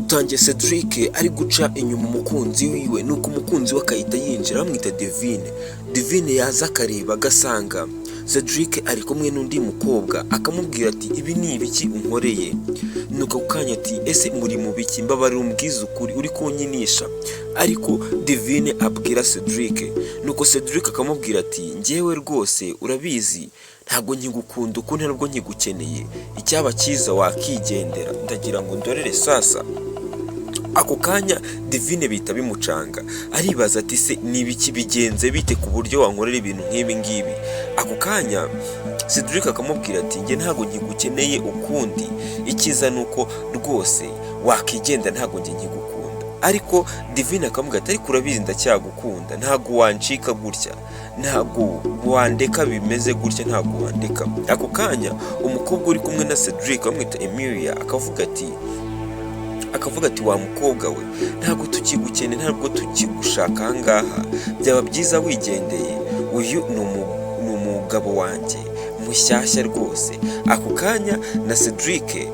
Dutangiye Cedric ari guca inyuma umukunzi wiwe, nuko umukunzi we akahita yinjira, bamwita Divine. Divine yaza akareba agasanga Cedric ari kumwe n'undi mukobwa, akamubwira ati: "Ibi ni ibiki unkoreye?" Nuko ako kanya ati: "Ese muri mu biki? Mbabarira umbwize ukuri, uri kunyinisha." Ariko Divine abwira Cedric, nuko Cedric akamubwira ati: "Njyewe rwose urabizi, ntabwo nkigukunda ukundi, ntabwo nkigukeneye. Icyaba cyiza wakigendera." Ndagira ngo ndorere sasa. Ako kanya Divine bihita bimucanga, aribaza ati: "Se ni ibiki? Bigenze bite ku buryo wankorera ibintu nk'ibi ngibi?" Ako kanya Cedric akamubwira ati: "Njye ntabwo nkigukeneye ukundi, icyiza ni uko rwose wakigenda, ntabwo njye nkigukunda." Ariko Divine akamubwira ati: "Ariko urabizi ndacyagukunda, ntabwo wancika gutya, ntabwo wandeka bimeze gutya, ntabwo wandeka." Ako kanya umukobwa uri kumwe na Cedric bamwita Emilia akavuga ati: "Wa mukobwa we, ntabwo tukigukeneye, ntabwo tukigushaka ahangaha, byaba byiza wigendeye. Uyu ni umugabo wanjye mushyashya rwose." Ako kanya na Cedric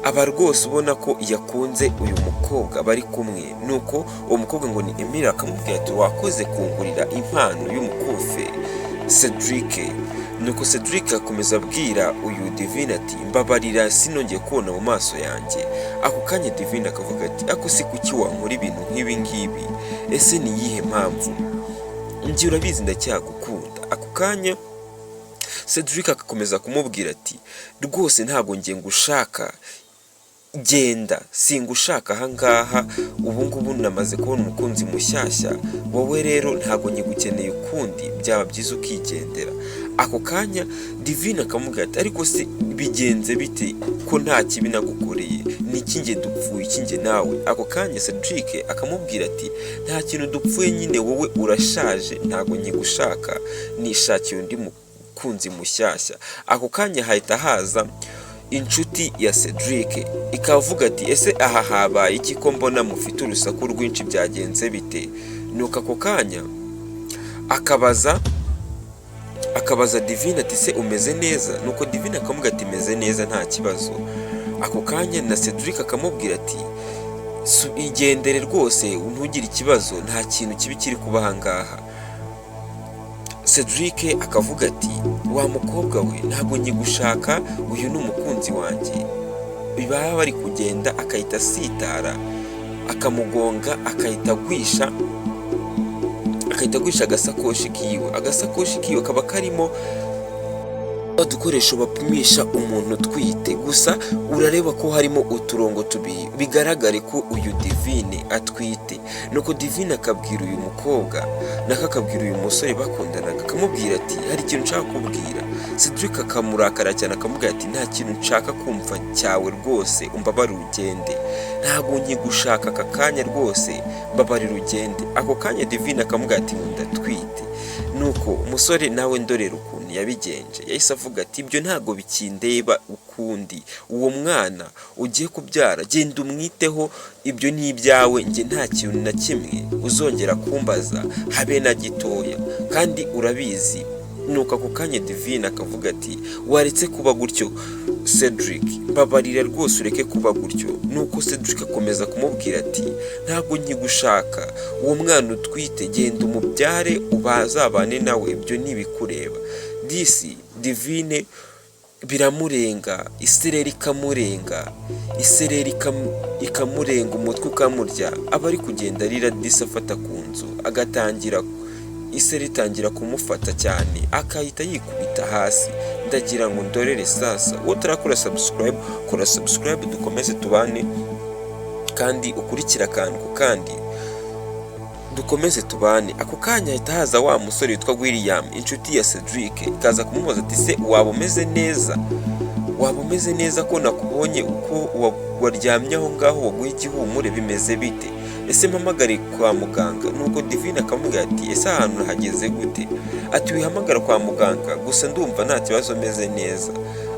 aba rwose ubona ko yakunze uyu mukobwa bari kumwe, nuko uwo mukobwa ngo ni Emilia akamubwira ati: "Wakoze kungurira impano y'umukufe, Cedric." Nuko Cedric akomeza abwira uyu Divine ati: "Mbabarira, sinongeye kubona mu maso yanjye." Ako kanya Divine akavuga ati: "Ako si kuki wankora ibintu nk'ibi ngibi? Ese ni iyihe mpamvu? Njye urabizi ndacyagukunda." Ako kanya Cedric agakomeza kumubwira ati: "Rwose ntabwo njye ngushaka, genda, singushaka ahangaha. Ubu ngubu namaze kubona umukunzi mushyashya, wowe rero ntabwo nkigukeneye ukundi, byaba byiza ukigendera." Ako kanya Divine akamubwira ati: "Ariko se bigenze bite ko nta kibi nagukoreye? Ni iki njye dupfuye iki njye nawe?" Ako kanya Cedric akamubwira ati: "Nta kintu dupfuye nyine, wowe urashaje, ntabwo nkigushaka, nishakiye undi mukunzi mushyashya." Ako kanya hahita haza inshuti ya Cedric ikavuga ati: "Ese aha habaye iki ko mbona mufite urusaku rwinshi? Byagenze bite?" Nuko ako kanya akabaza Divine ati: "Se umeze neza?" Nuko Divine akamubwira ati: "Meze neza, nta kibazo." Ako kanya na Cedric akamubwira ati: "Igendere rwose, ntugire ikibazo, nta kintu kibi kiri kuba aha ngaha." Cedric akavuga ati: "Wa mukobwa we, ntabwo nkigushaka, uyu ni umukunzi wanjye." Baba bari kugenda akahita asitara akamugonga, akahita agwisha agasakoshi kiwe. Agasakoshi kiwe kaba karimo udukoresho bapimisha umuntu utwite, gusa urareba ko harimo uturongo tubiri, bigaragare ko uyu Divine atwite. Nuko Divine akabwira uyu mukobwa, nako akabwira uyu musore bakundanaga, akamubwira ati: "Hari ikintu nshaka kubwira." Cedric akamurakara cyane, akamubwira ati: "Nta kintu nshaka kumva cyawe rwose, umbabarire ugende, ntabwo nkigushaka aka kanya rwose, mbabarira ugende." Ako kanya Divine akamubwira ati: "Ndatwite." Nuko umusore nawe ndorera ukuntu yabigenje, yahise avuga ati: "Ibyo ntabwo bikindeba ukundi, uwo mwana ugiye kubyara genda umwiteho, ibyo ni ibyawe, njye nta kintu na kimwe uzongera kumbaza habe na gitoya, kandi urabizi." Nuko ako kanya Divine akavuga ati: "Waretse kuba gutyo, Cedric, mbabarira rwose ureke kuba gutyo." Nuko Cedric akomeza kumubwira ati: "Ntabwo nkigushaka, uwo mwana utwite genda umubyare ubazabane nawe, ibyo ntibikureba." Disi Divine biramurenga, isereri ikamurenga, isereri ikamurenga, umutwe ukamurya, aba ari kugenda arira disi, afata ku nzu, agatangira isereri itangira kumufata cyane, akahita yikubita hasi. Ndagira ngo ndorere sasa. Wowe utarakora subscribe, kora subscribe dukomeze tubane, kandi ukurikire akantu ku kandi, dukomeze tubane. Ako kanya hahita haza wa musore witwa William, inshuti ya Cedric, ikaza kumubaza ati: "Se waba umeze neza? Waba umeze neza ko nakubonye uko waryamye aho ngaho waguye igihumure? Bimeze bite? Ese mpamagare kwa muganga?" Nuko Divine akamubwira ati: "Ese ahantu hageze gute?" Ati: "Wihamagara kwa muganga, gusa ndumva nta kibazo, meze neza,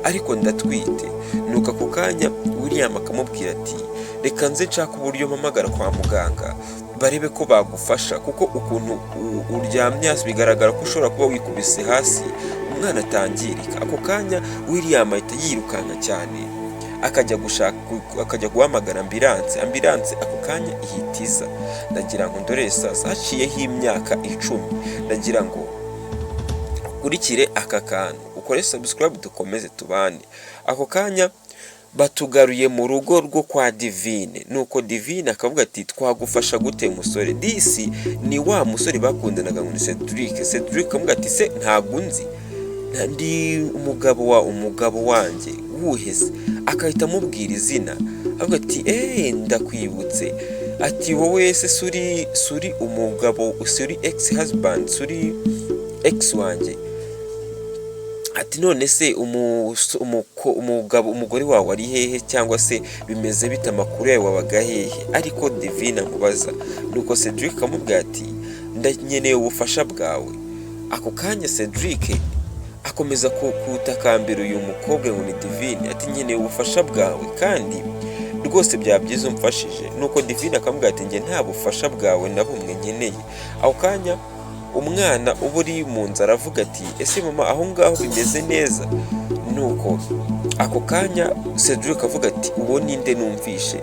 ariko ndatwite." Nuko ako kanya William akamubwira ati: "Reka nze nshaka uburyo mpamagara kwa muganga barebe ko bagufasha, kuko ukuntu uryamye hasi bigaragara ko ushobora kuba wikubise hasi umwana atangirika." Ako kanya William ahita yirukanka cyane. Akajya gushaka, akajya guhamagara ambulance. Ambulance ako kanya ihita iza. Ndagira ngo ndore sasa haciyeho imyaka 10. Ndagira ngo ukurikire aka kantu, ukore subscribe, dukomeze tubane. Ako kanya batugaruye mu rugo rwo kwa Divine. Nuko Divine akavuga ati: "Twagufasha gute, musore?" Disi ni wa musore bakundanaga ngo ni Cedric. Cedric akavuga ati: "Se ntabwo unzi? Ndi umugabo wanjye wuhese?" Akahita amubwira izina, avuga ati: "Eee, ndakwibutse." Ati: "Wowe se suri umugabo, suri ex husband, suri ex wanjye?" Ati: "None se umugabo, umugore wawe ari hehe, cyangwa se bimeze bite? Amakuru yawe, wabaga hehe?" Ariko Divine amubaza. Nuko Cedric akamubwira ati: "Ndakeneye ubufasha bwawe." Ako kanya Cedric akomeza kutakambira uyu mukobwa ngo ni Divine, ati: "Nkeneye ubufasha bwawe kandi rwose byaba byiza umfashije." Nuko Divine akamubwira ati: "Njye nta bufasha bwawe na bumwe nkeneye." Ako kanya umwana uba uri mu nzu aravuga ati: "Ese mama, aho ngaho bimeze neza?" Nuko ako kanya Cedric avuga ati: "Uwo ninde numvishe?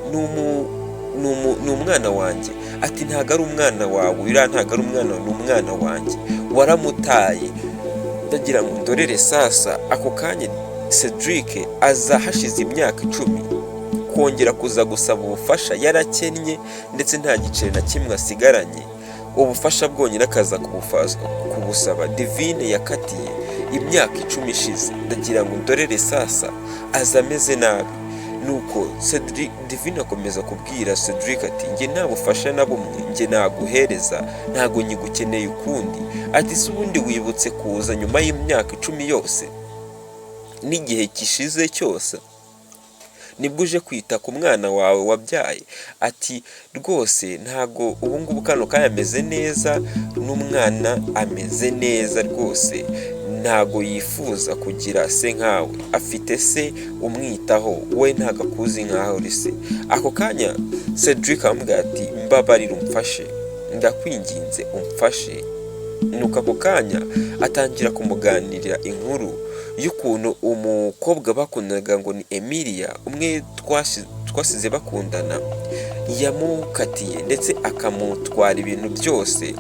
Ni umwana wanjye." Ati: "Ntabwo ari umwana wawe, uriya ntabwo ari umwana wawe, ni umwana wanjye, waramutaye." Ndagira ngo ndorere sasa ako kanya Cedric aza hashize imyaka 10 kongera kuza gusaba ubufasha. Yarakennye ndetse nta giceri na kimwe asigaranye, ubufasha bwonyine akaza kubusaba Divine yakatiye imyaka 10 ishize. Ndagira ngo ndorere sasa aza ameze nabi. Nuko Cedric, Divine akomeza kubwira Cedric ati: "Njye nta bufasha na bumwe njye naguhereza, ntago nyigukeneye ukundi." Ati: "Se ubundi wibutse kuza nyuma y'imyaka 10 yose n'igihe gishize cyose, nibwo uje kwita ku mwana wawe wabyaye?" Ati: "Rwose ntago ubu ngubu kano kanya ameze neza, n'umwana ameze neza rwose, ntago yifuza kugira se nkawe, afite se umwitaho, we ntago akuzi nkaho uri se." Ako kanya Cedric aramubwira ati: "Mbabarira umfashe, ndakwinginze umfashe." Nuko ako kanya atangira kumuganirira inkuru y'ukuntu umukobwa bakundanaga ngo ni Emilia, umwe twasize bakundana, yamukatiye ndetse akamutwara ibintu byose,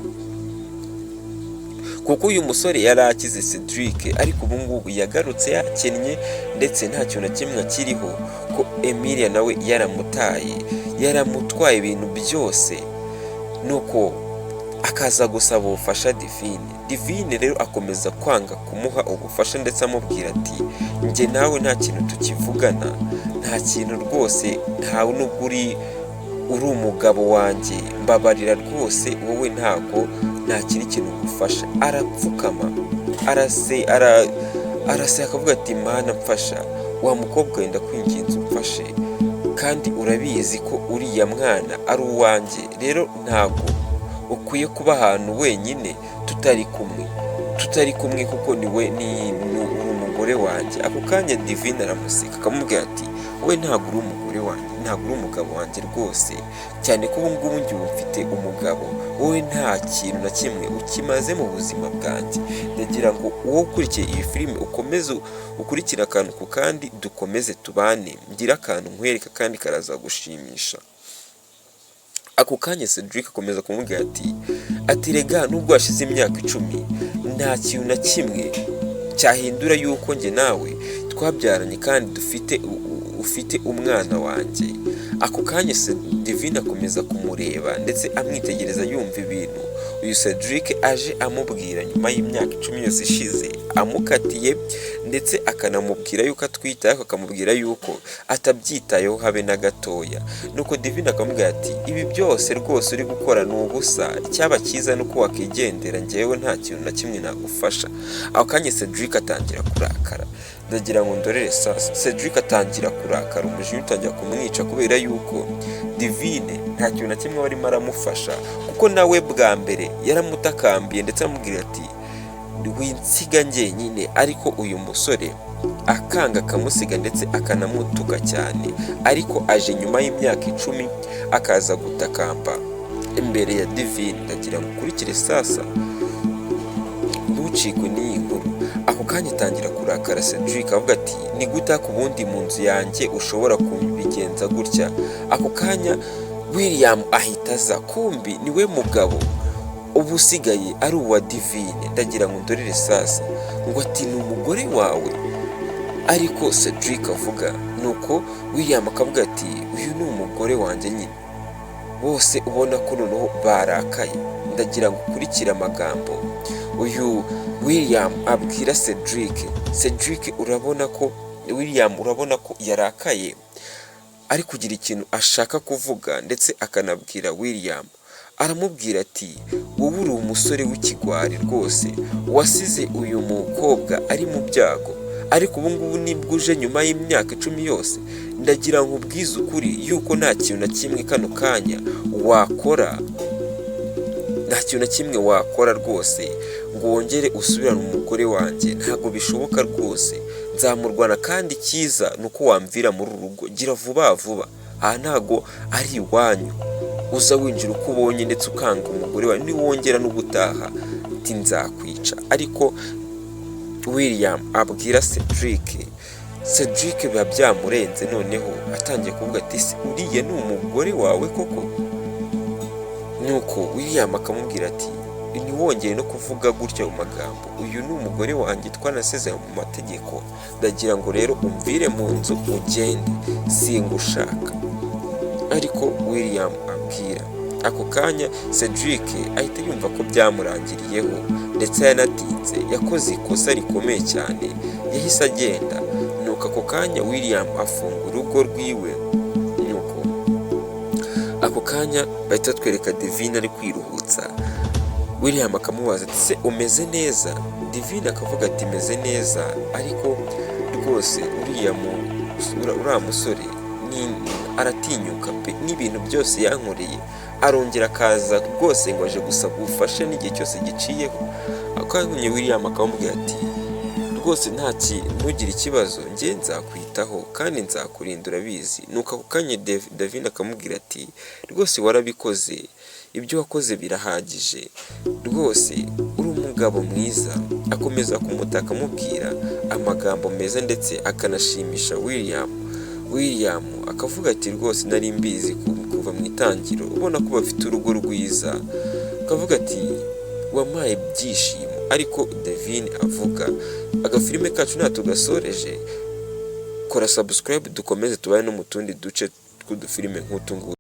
kuko uyu musore yari akize Cedric, ariko ubu ngubu yagarutse yakennye ndetse nta kintu na kimwe akiriho, ko Emilia nawe yaramutaye, yaramutwaye ibintu byose. Nuko akaza gusaba ubufasha Divine. Divine rero akomeza kwanga kumuha ubufasha, ndetse amubwira ati: "Njye nawe nta kintu tukivugana, nta kintu rwose, ntawe nubwo uri umugabo wanjye, mbabarira rwose, wowe ntago nta kindi kintu ngufasha." Arapfukama, arase, akavuga ati: "Mana mfasha, wa mukobwa wenda kwinginze umfashe, kandi urabizi ko uriya mwana ari uwanjye, rero ntago ukwiye kuba ahantu wenyine tutari kumwe, kuko niwe ni uri umugore wanjye." Ako kanya Divine aramuseka, akamubwira ati: "We ntabwo uri umugore wanjye, ntabwo uri umugabo wanjye rwose, cyane ko ubu ngubu njye ubu mfite umugabo, wowe nta kintu na kimwe ukimaze mu buzima bwanjye." Ndagira ngo wowe ukurikiye iyi filime ukomeze ukurikire akantu ku kandi, dukomeze tubane, ngire akantu nkwereka kandi karaza gushimisha. Ako kanya Cedric akomeza kumubwira ati: "Rega nubwo hashize imyaka 10, nta kintu na kimwe cyahindura yuko njye nawe twabyaranye kandi dufite ufite umwana wanjye." Ako kanya Divine akomeza kumureba ndetse amwitegereza, yumva ibintu uyu Cedric aje amubwira nyuma y'imyaka 10 yose ishize amukatiye, ndetse akanamubwira yuko atwite, ariko akamubwira yuko atabyitayeho habe na gatoya. Nuko Divine akamubwira ati: "Ibi byose rwose uri gukora ni ubusa, icyaba cyiza ni uko wakigendera, njyewe nta kintu na kimwe nagufasha." Ako kanya Cedric atangira kurakara. Ndagira ngo ndorere sasa Cedric atangira kurakara, umujinya utangira kumwica kubera yuko Divine nta kintu na kimwe arimo aramufasha, kuko nawe bwa mbere yaramutakambiye ndetse amubwira ati: "Winsiga njyenyine," ariko uyu musore akanga akamusiga ndetse akanamutuka cyane. Ariko aje nyuma y'imyaka 10 akaza gutakamba imbere ya Divine. Ndagira ngo ukurikire sasa, ntucikwe n'iyi nkuru. Ako kanya atangira kurakara. Cedric avuga ati: "Ni gute ku bundi mu nzu yanjye ushobora kubigenza gutya?" Ako kanya William ahita aza, kumbi niwe mugabo uba usigaye ari uwa Divine. Ndagira ngo ndorere sasa ngo ati: "Ni umugore wawe?" Ariko Cedric avuga, nuko William akavuga ati: "Uyu ni umugore wanjye nyine." Bose ubona ko noneho barakaye. Ndagira ngo ukurikire amagambo uyu William abwira Cedric. Cedric, urabona ko William, urabona ko yarakaye, ari kugira ikintu ashaka kuvuga, ndetse akanabwira William, aramubwira ati: "Wowe uri umusore w'ikigwari rwose, wasize uyu mukobwa ari mu byago, ariko ubu ngubu nibwo uje nyuma y'imyaka 10 yose. Ndagira ngo ubwize ukuri yuko nta kintu na kimwe kano kanya wakora, nta kintu na kimwe wakora rwose ngo wongere usubirane umugore wanjye. Ntabwo bishoboka rwose, nzamurwana, kandi icyiza ni uko wamvira muri uru rugo. Gira vuba vuba, aha ntabwo ari iwanyu uza winjira uko ubonye ndetse ukanga umugore wawe. Niwongera n'ubutaha, ati nzakwica." Ariko William abwira Cedric. Cedric biba byamurenze, noneho atangiye kuvuga ati: "Se uriya ni umugore wawe koko?" Nuko William akamubwira ati: "Ntiwongere no kuvuga gutya mu magambo, uyu ni umugore wanjye, twanasezeranye mu mategeko. Ndagira ngo rero umvire mu nzu ugende, singushaka." Ariko William abwira, ako kanya Cedric ahita yumva ko byamurangiriyeho, ndetse yanatinze, yakoze ikosa rikomeye cyane, yahise agenda. Nuko ako kanya William afunga urugo rwiwe. Nuko ako kanya bahita batwereka Divine ari kwiruhutsa. William akamubaza ati: "Se umeze neza?" Divine akavuga ati: "Meze neza, ariko rwose uriya musore aratinyuka pe, n'ibintu byose yankoreye arongera akaza rwose ngo aje gusaba ubufasha n'igihe cyose giciyeho." Akanya William akamubwira ati: "Rwose ntugire ikibazo, njye nzakwitaho kandi nzakurinda, urabizi." Nuko ako kanya Davine akamubwira ati: "Rwose warabikoze, ibyo wakoze birahagije, rwose uri umugabo mwiza." Akomeza kumutaka, amubwira amagambo meza, ndetse akanashimisha William. William akavuga ati: "Rwose nari mbizi kuva mu itangiro." Ubona ko bafite urugo rwiza, akavuga ati: "Wampaye ibyishimo." Ariko Divine avuga, agafilime kacu ntatugasoreje. Kora subscribe, dukomeze tubane no mu tundi duce tw'udufilime nk'utu ngutu.